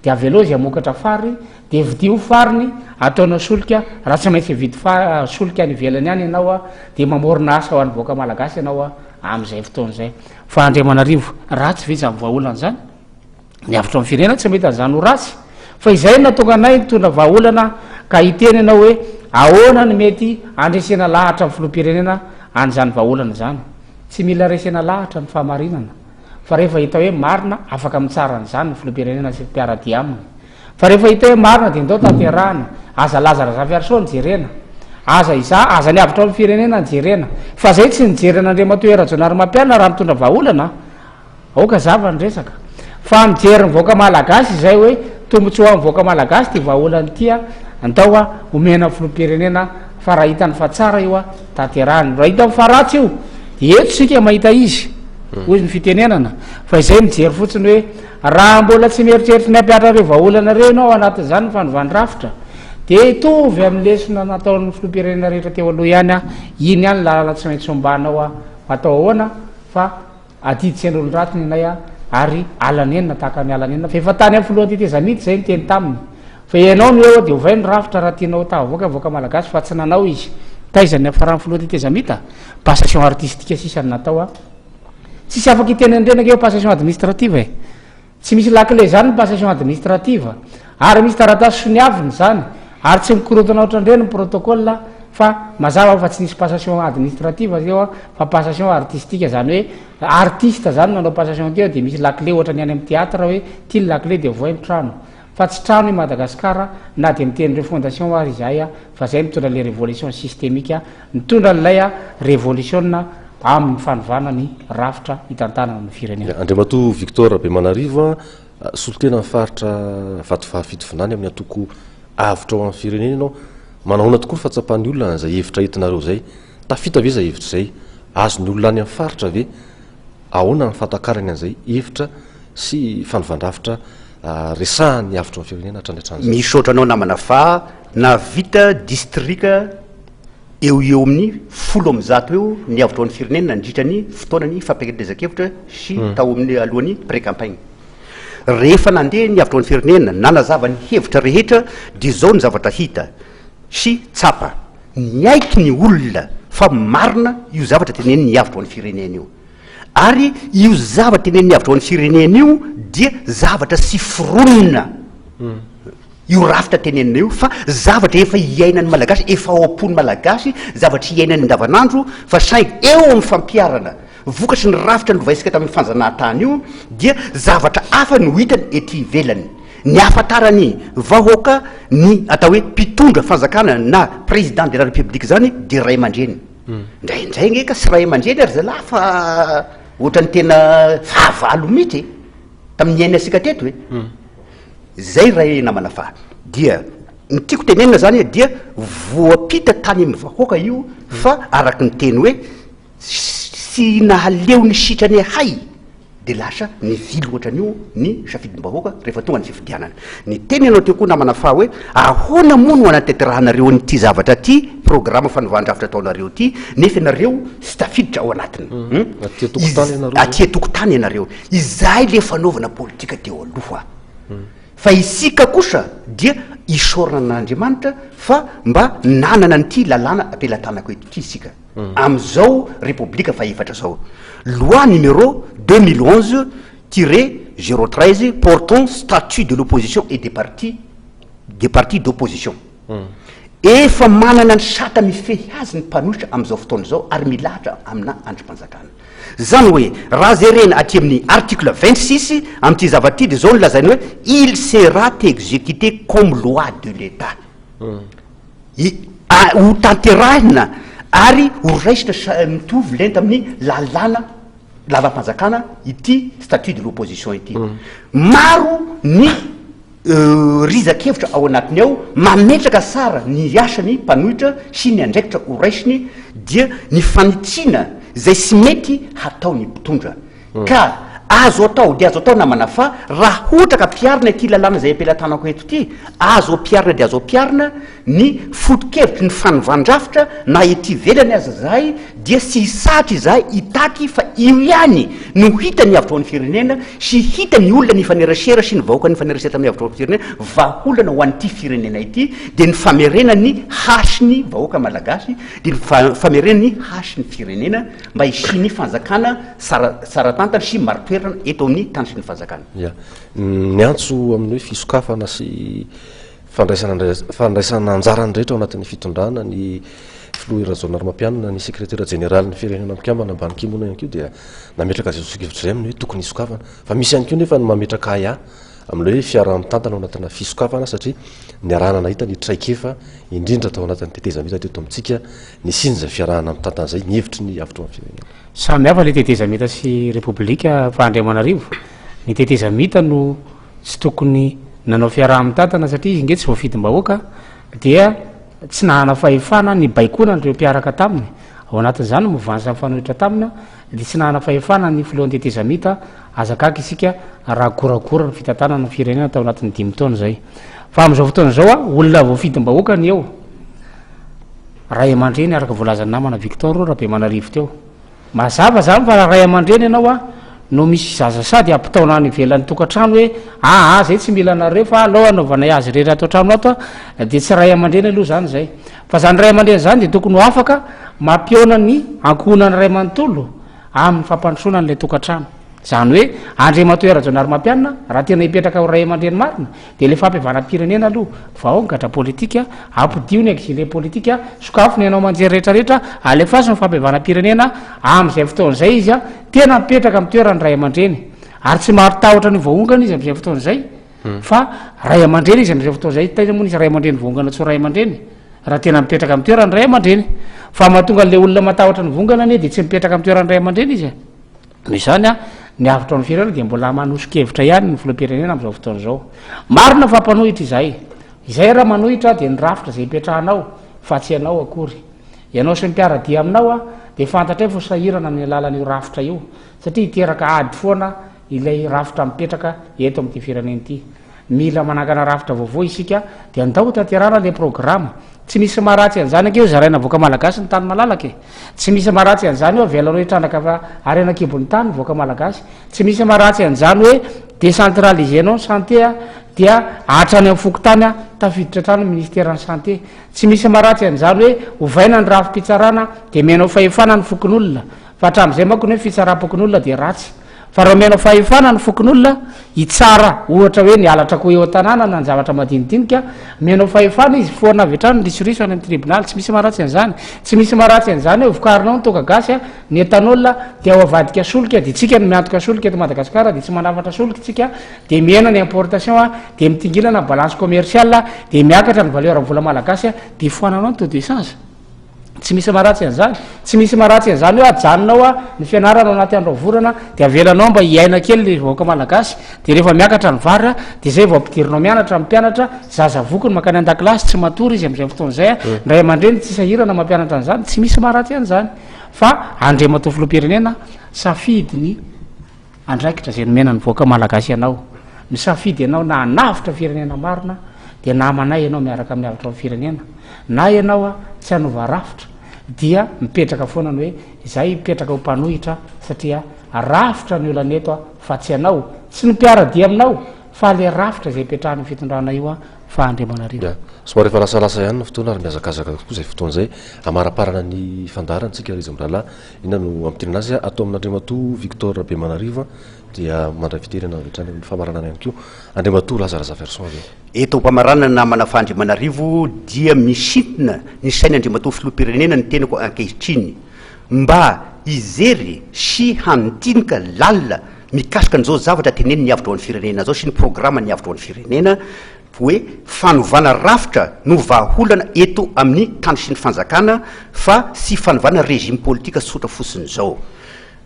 dia avelao izay hamokatra fary, dia vidio fariny, ataonao solika, raha tsy maintsy hividy fa solika any ivelany any ianao dia mamorona asa ho an'ny vahoaka malagasy ianao amin'izay fotoana izay. Fa Andriamanarivo, ratsy ve izany vahaolana izany? Ny avotra amin'ny firenena tsy mahita an'izany ho ratsy, fa izay no nahatonga anay nitondra vahaolana ka hiteny ianao hoe ahoana no mety handresena lahatra ny filoham-pirenena an'izany vahaolana izany. Tsy mila resena lahatra ny fahamarinana fa rehefa hita hoe marina afaka mitsara an'izany ny filoham-pirenena sy ny mpiara-dia aminy. Fa rehefa hita hoe marina dia ndao tanterahana. Aza Laza Razafiarisoa no jerena. Aza iza, aza ny avotra amin'ny firenena no jerena. Fa zay tsy nijery an'Andriamatoa Hery Rajaonarimampianina raha mitondra vahaolana a! Aoka hazava ny resaka. Fa mijery ny vahoaka malagasy izay hoe tombotsoa ho an'ny vahoaka malagasy ity vahaolana ity a, andao a, omena ny filoham-pirenena fa raha hitany fa tsara io a, tanterahiny. Raha hitany fa ratsy io, dia eto isika mahita izy, hoy ny fitenenana. Fa izay mijery fotsiny hoe raha mbola tsy mieritreritra ny hampihatra ireo vahaolana ireo ianao ao anatin'izany ny fanovany rafitra, dia hitovy amin'ny lesona nataon'ny filoham-pirenena rehetra teo aloha ihany a, iny ihany ny lalana tsy maintsy ombanao a, atao ahoana fa Adidy tsy hain'olon-dratsy ny anay ary ala nenina tahaka ny ala nenina fa efa tany amin'ny filohan'ny tetezamita izay niteny taminy fa ianao no eo dia ovay ny rafitra raha tianao tafavoaka ny vahoaka malagasy fa tsy nanao izy. Taiza ny niafaran'ny filohan'ny tetezamita? Passation artistique sisa no natao a! Tsisy afaka hiteny an'ireny ange eo passation administrative e! Tsy misy lakile izany ny passation administrative ary misy taratasy soniavina izany ary tsy mikorontana ohatran'ireny ny protocole fa mazava fa tsy nisy passation administrative teo fa passation artistique izany hoe artiste izany nanao passation teo dia misy lakile ohatran'ny any amin'ny théâtre hoe ity ny lakile dia vohay ny trano fa tsy trano i Madagascar na dia miteny refondation ary izahay fa izay mitondra ilay révolution systémique Mitondra an'ilay revolisiona amin'ny fanovana ny rafitra hitantanana ny firenena. Andriamatoa Victor Rabemanarivo, solontenan'ny faritra Vatovavy Fitovinany amin'ny antoko Avotra ho an'ny Firenena ianao. Manahoana tokoa ny fahatsapan'ny olona an'izay hevitra entinareo izay? Tafita ve izay hevitra izay? Azon'ny olona any amin'ny faritra ve? Ahoana ny fahatakarany an'izay hevitra sy fanovan-drafitra resahan'ny Avotra ho an'ny Firenena hatrany hatrany izay? Misaotra anao namana fa nahavita distrika eo ho eo amin'ny 110 eo ny avotra ho an'ny firenena nandritra ny fotoanan'ny fampielezan-kevitra sy tao amin'ny alohan'ny pré-campagne. Rehefa nandeha ny avotra ho an'ny firenena, nanazava ny hevitra rehetra dia izao ny zavatra hita sy tsapa, niaiky ny olona fa marina io zavatra tenenin'ny avotra ho an'ny firenena io. Ary io zavatra tenenin'ny avotra ho an'ny firenena io dia zavatra tsy foronina. Io rafitra tenenina io fa zavatra efa iainan'ny Malagasy, efa ao am-pon'ny Malagasy, zavatra iainany andavanandro fa saingy eo amin'ny fampiharana vokatry ny rafitra novaintsika tamin'ny fanjanahantany io dia zavatra hafa no hitany ety ivelany. Ny ahafantaran'ny vahoaka ny atao hoe mpitondra fanjakana na président de la république izany dia ray aman-dreny. Indraindray nge ka tsy ray aman-dreny ry zalahy fa ohatran'ny tena fahavalo mihitsy e, tamin'ny niainantsika teto e. Zay ray namana fa dia ny tiako tenenina zany dia voampita tany amin'ny vahoaka io fa araky ny teny hoe tsy nahaleo ny sitrany hay. Dia lasa nivily ohatran'io ny safidim-bahoaka rehefa tonga ny fifidianana. Niteny ianao teo koa namana fa hoe ahoana moa no anatanterahanareo an'ity zavatra ity, programa fanovan-drafitra ataonareo ity, nefa ianareo tsy tafiditra ao anatiny. Hum? Aty an-tokotany ianareo zay. Aty an-tokotany ianareo. Izay le fanaovana politika teo aloha. Fa isika kosa dia isaorana an'Andriamanitra fa mba nanana an'ity lalàna am-pelatanako eto ity isika. Amin'izao Repoblika fahefatra izao. Loi numéro 2011 tiret 013 portant statut de l'opposition et des partis des partis d'opposition. Efa manana ny sata mifehy azy ny mpanohitra amin'izao fotoana izao ary milahatra amina andrim-panjakana. Izany hoe raha jerena aty amin'ny article 26 amin'ity zavatra ity dia izao no lazainy hoe il sera exécuté comme loi de l'Etat. I, a, ho tanterahina ary ho raisina sa, mitovy lenta amin'ny lalàna lalam-panjakana ity statut de l'opposition ity. Maro ny rijan-kevitra ao anatiny ao mametraka tsara ny asan'ny mpanohitra sy ny andraikitra ho raisiny dia ny fanitsiana izay tsy mety hataon'ny mpitondra. Ka azo atao dia azo atao namana fa raha ohatra ka ampiharina ity lalàna izay am-pelatanako eto ity, azo ampiharina dia azo ampiharina ny foto-kevitry ny fanovan-drafitra na ety ivelany aza izahay dia tsy hisahatra izahay hitaky fa io ihany no hita ny avotra ho an'ny firenena sy hita ny olona nifanerasera sy ny vahoaka nifanerasera tamin'ny avotra ho an'ny firenena, vahaolana ho an'ity firenena ity dia ny famerenana ny hasin'ny vahoaka malagasy dia ny famerenana ny hasin'ny firenena. Mba hisian'ny fanjakana tsara tsara tantana sy marin-toerana eto amin'ny tany sy ny fanjakana. Ya. Miantso amin'ny hoe fisokafana sy fandraisana fandraisana anjara ny rehetra ao anatin'ny fitondrana ny filoha Rajaonarimampianina, ny sekretera jeneralin'ny Firenena Mikambana Ban Ki-moon ihany koa dia nametraka izay soso-kevitra izay amin'ny hoe tokony hisokafana. Fa misy ihany koa nefa ny mametraka ahiahy amin'ilay hoe fiaraha-mitantana ao anatina fisokafana satria niarahana nahita ny traikefa indrindra tao anatin'ny tetezamita teto amintsika nisian'izay fiarahana mitantana izay ny hevitry ny avotra ho an'ny firenena. Samy hafa ilay tetezamita sy repoblika fa Andriamanarivo, ny tetezamita no tsy tokony nanao fiaraha-mitantana satria izy nge tsy voafidim-bahoaka dia tsy nahana fahefana nibaikoana an'ireo mpiaraka taminy, ao anatin'izany ny movansa mifanohitra taminy dia tsy nahana fahefana ny filohan'ny tetezamita Aza gaga isika raha goragora ny fitantanana ny firenena tao anatin'ny dimy taona izay. Fa amin'izao fotoana izao a, olona voafidim-bahoaka ny eo. Ray aman-dreny araka voalazan'ny namana Victor Rabemanarivo teo. Mazava izany fa raha ray aman-dreny ianao a, no misy zaza sady ampitaona any ivelan'ny tokantrano hoe aa zay tsy mila anareo fa alao anaovanay azy irery ato an-trano ato a, dia tsy ray aman-dreny aloha izany izay. Fa izany ray aman-dreny izany dia tokony ho afaka mampihaona ny ankohonany iray manontolo amin'ny fampandrosoana an'ilay tokantrano. Izany hoe, Andriamatoa Rajaonarimampianina, raha tena hipetraka ho ray aman-dreny marina, dia ilay fampihavanam-pirenena aloha, vao ny gadra politika, ampodio ny exilé politika, sokafo ny haino aman-jery rehetrarehetra, alefaso ny fampihavanam-pirenena, amin'izay fotoana izay izy tena mipetraka amin'ny toeran'ny ray aman-dreny. Ary tsy marotahotra ny ho voaongana izy amin'izay fotoana izay, fa ray aman-dreny izy amin'izay fotoana izay. Taiza moa nisy ray aman-dreny voaongana tsy ho ray aman-dreny? Raha tena mipetraka amin'ny toeran'ny ray aman-dreny. Fa mahatonga an'ilay olona matahotra ny vongana anie dia tsy mipetraka amin'ny toeran'ny ray aman-dreny izy e. Noho izany, ny avotra amin'ny firenena dia mbola manoso-kevitra ihany ny filoham-pirenena amin'izao fotoana izao. Marina fa mpanohitra izahay. Izay raha manohitra dia ny rafitra izay ipetrahanao fa tsy ianao akory. Ianao sy ny mpiara-dia aminao dia fantatray fa ho sahirana amin'ny alalan'io rafitra io satria hiteraka ady foana ilay rafitra mipetraka eto amin'ity firenena ity. Mila manangana rafitra vaovao isika dia andao ho tanterahana ilay programa. Tsy misy maharatsy an'izany ange hoe zaraina vahoaka malagasy ny tany malalaka e. Tsy misy maharatsy an'izany hoe avelanao hitrandraka fa harena an-kibon'ny tany ny vahoaka malagasy. Tsy misy maharatsy an'izany hoe décentraliser-nao ny santé dia hatrany amin'ny fokontany tafiditra hatrany ny ministeran'ny santé. Tsy misy maharatsy an'izany hoe ovaina ny rafi-pitsarana dia omenao fahefana ny fokonolona. Fa hatramin'izay manko ny hoe fitsaram-pokonolona dia ratsy. Fa raha omenao fahefana ny fokonolona hitsara ohatra hoe ny halatra akoho eo an-tanàna na ny zavatra madinidinika, omenao fahefana izy, foana avy hatrany ny risoriso any amin'ny tribonaly. Tsy misy maharatsy an'izany. Tsy misy maharatsy an'izany hoe vokarinao ny toaka gasy, ny ethanol dia ao avadika solika, dia tsika no miantoka solika eto Madagasikara, dia tsy manafatra solika tsika, dia mihena ny importation, dia mitingilana ny balance commerciale, dia miakatra ny valeur vola malagasy, dia foananao ny taux de change. Tsy misy maharatsy an'izany. Tsy misy maharatsy an'izany hoe ajanonao a ny fianarana ao anaty andro avorana dia avelanao mba hiaina kely ny vahoaka malagasy dia rehefa miakatra ny vary a dia izay vao ampidirinao mianatra ny mpianatra, zaza voky no mankany an-dakilasy, tsy matory izy amin'izay fotoana izay a, ny ray aman-dreny tsy sahirana mampianatra an'izany, tsy misy maharatsy an'izany. Fa Andriamatoa Filoham-pirenena, safidy ny. andraikitra izay nomena ny vahoaka malagasy anao. Misafidy ianao na hanavotra firenena marina dia namanay ianao miaraka amin'ny avotra ny firenena na ianao tsy hanova rafitra dia mipetraka foana ny hoe izahay hipetraka ho mpanohitra satria rafitra ny olana eto fa tsy ianao, tsy ny mpiara-dia aminao fa le rafitra izay ipetrahan'io fitondrana io fa Andriamanarivo. Ya, somary efa lasalasa ihany ny fotoana ary mihazakazaka tokoa izay fotoana izay. Hamaraparana ny fandaharana tsika ry izy mirahalahy. Inona no hampidinana azy? Ato amin'Andriamatoa Victor Rabemanarivo dia mandray fitenenana avy hatrany amin'ny famaranana ihany koa Andriamatoa Laza Razafiarison avy eo. Eto am-pamaranana namana fa Andriamanarivo dia misintona ny sain'Andriamatoa Filoham-pirenena ny tenako ankehitriny mba hijery sy handinika lalina mikasika an'izao zavatra tenenin'ny Avotra ho an'ny Firenena izao sy ny programan'ny Avotra ho an'ny Firenena hoe fanovana rafitra no vahaolana eto amin'ny tany sy ny fanjakana fa tsy fanovana régime politique tsotra fotsiny izao.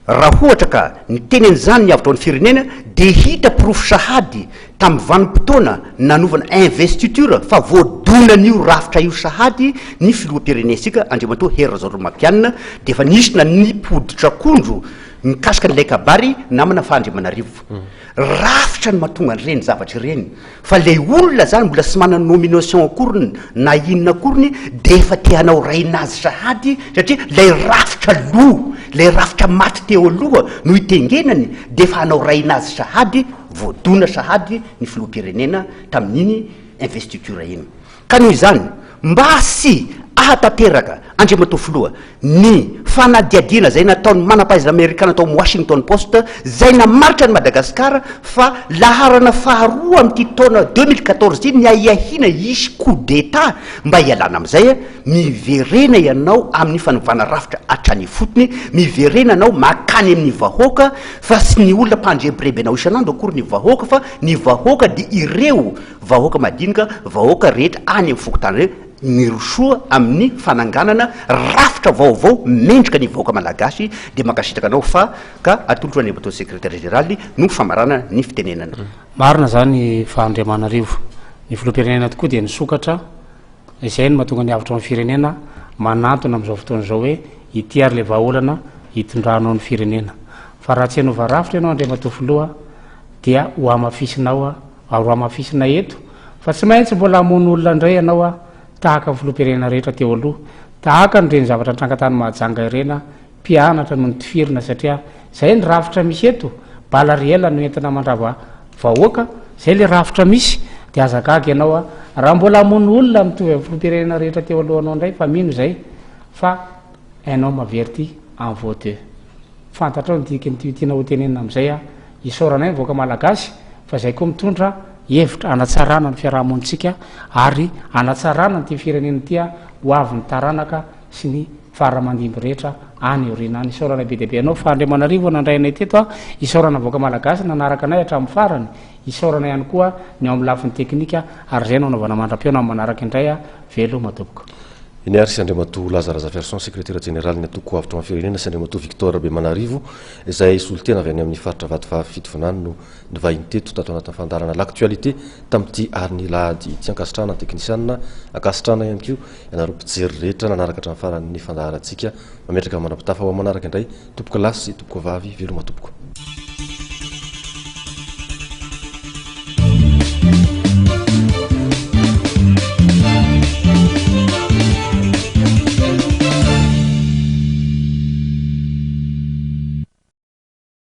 Raha ohatra ka niteny an'izany ny Avotra ho an'ny Firenena dia hita porofo sahady tamin'ny vanim-potoana nanovana investiture fa voadonan'io rafitra io sahady ny filoham-pirenentsika Andriamatoa Hery Rajaonarimampianina dia efa nisy nanipy hoditr'akondro Mikasika an'ilay kabary namana fa Andriamanarivo. Rafitra no mahatonga an'ireny zavatra ireny. Fa ilay olona zany mbola tsy manana nomination akoriny na inona akoriny dia efa te hanao rainazy sahady satria ilay rafitra lo, ilay rafitra maty teo aloha no itengenany dia efa hanao rainazy sahady, voadona sahady ny filoham-pirenena tamin'iny investiture iny. Ka noho izany, mba sy ahatanteraka, Andriamatoa Filoha, ny fanadihadiana izay nataon'ny manam-pahaizana amerikana tao amin'ny Washington Post izay namaritra an'i Madagasikara fa laharana faharoa amin'ity taona 2014 ity ny ahiahiana hisy coup d'Etat, mba hialana amin'izay, miverena ianao amin'ny fanovana rafitra hatrany ifotony, miverena ianao makany amin'ny vahoaka fa tsy ny olona mpandrebireby anao isan'andro akory ny vahoaka fa ny vahoaka dia ireo Vahoaka madinika, vahoaka rehetra any amin'ny fokontany ireny, mirosoa amin'ny fananganana rafitra vaovao mendrika ny vahoaka malagasy dia mankasitraka anao fa ka atolotro Andriamatoa Sekretera Jeneraly no famaranana ny fitenenana. Marina izany fa Andriamanarivo, ny filoham-pirenena tokoa dia nisokatra, izay no mahatonga ny avotra ny firenena manantona amin'izao fotoana izao hoe ity ary ilay vahaolana hitondranao ny firenena. Fa raha tsy hanova rafitra ianao Andriamatoa Filoha dia ho hamafisinao Ary ho hamafisina eto fa tsy maintsy mbola hamono olona indray ianao a, tahaka ny filoham-pirenena rehetra teo aloha, tahaka an'ireny zavatra nitranga tany Mahajanga ireny a, mpianatra no notifirina satria izay ny rafitra misy eto, bala réel no entina mandrava vahoaka, izay le rafitra misy, dia aza gaga ianao a, raha mbola hamono olona mitovy amin'ny filoham-pirenena rehetra teo alohanao indray fa mino izay fa un homme averti en vaut deux. Fantatrao ny dikan'ity tianao ho tenenina amin'izay a. Isaoranay ny vahoaka malagasy fa izay koa mitondra hevitra hanatsarana ny fiaraha-monintsika ary hanatsarana an'ity firenena ity ho avin'ny taranaka sy ny fara aman-dimby rehetra any aoriana any. Isaorana be dia be anao fa Andriamanarivo nandray anay teto a. Isaorana vahoaka malagasy nanaraka anay hatramin'ny farany. Isaorana ihany koa ny ao amin'ny lafiny teknika ary izay no anaovana mandra-pihaona amin'ny manaraka indray a. Veloma tompoko. Eny ary sy Andriamatoa Laza Razafiarison, Sekretera Jeneralin'ny Antoko Avotra ho an'ny Firenena sy Andriamatoa Victor Rabemanarivo, izay solontena avy any amin'ny faritra Vatovavy Fitovinany no nivahiny teto tato anatin'ny fandaharana L'actualité tamin'ity alin'ny lahady ity. Ankasitrahana ny teknisianina, ankasitrahana ihany koa ianareo mpijery rehetra nanaraka hatramin'ny farany ny fandaharantsika. Mametraka mandra-pitafa ho amin'ny manaraka indray, tompoko lahy sy tompoko vavy, veloma tompoko.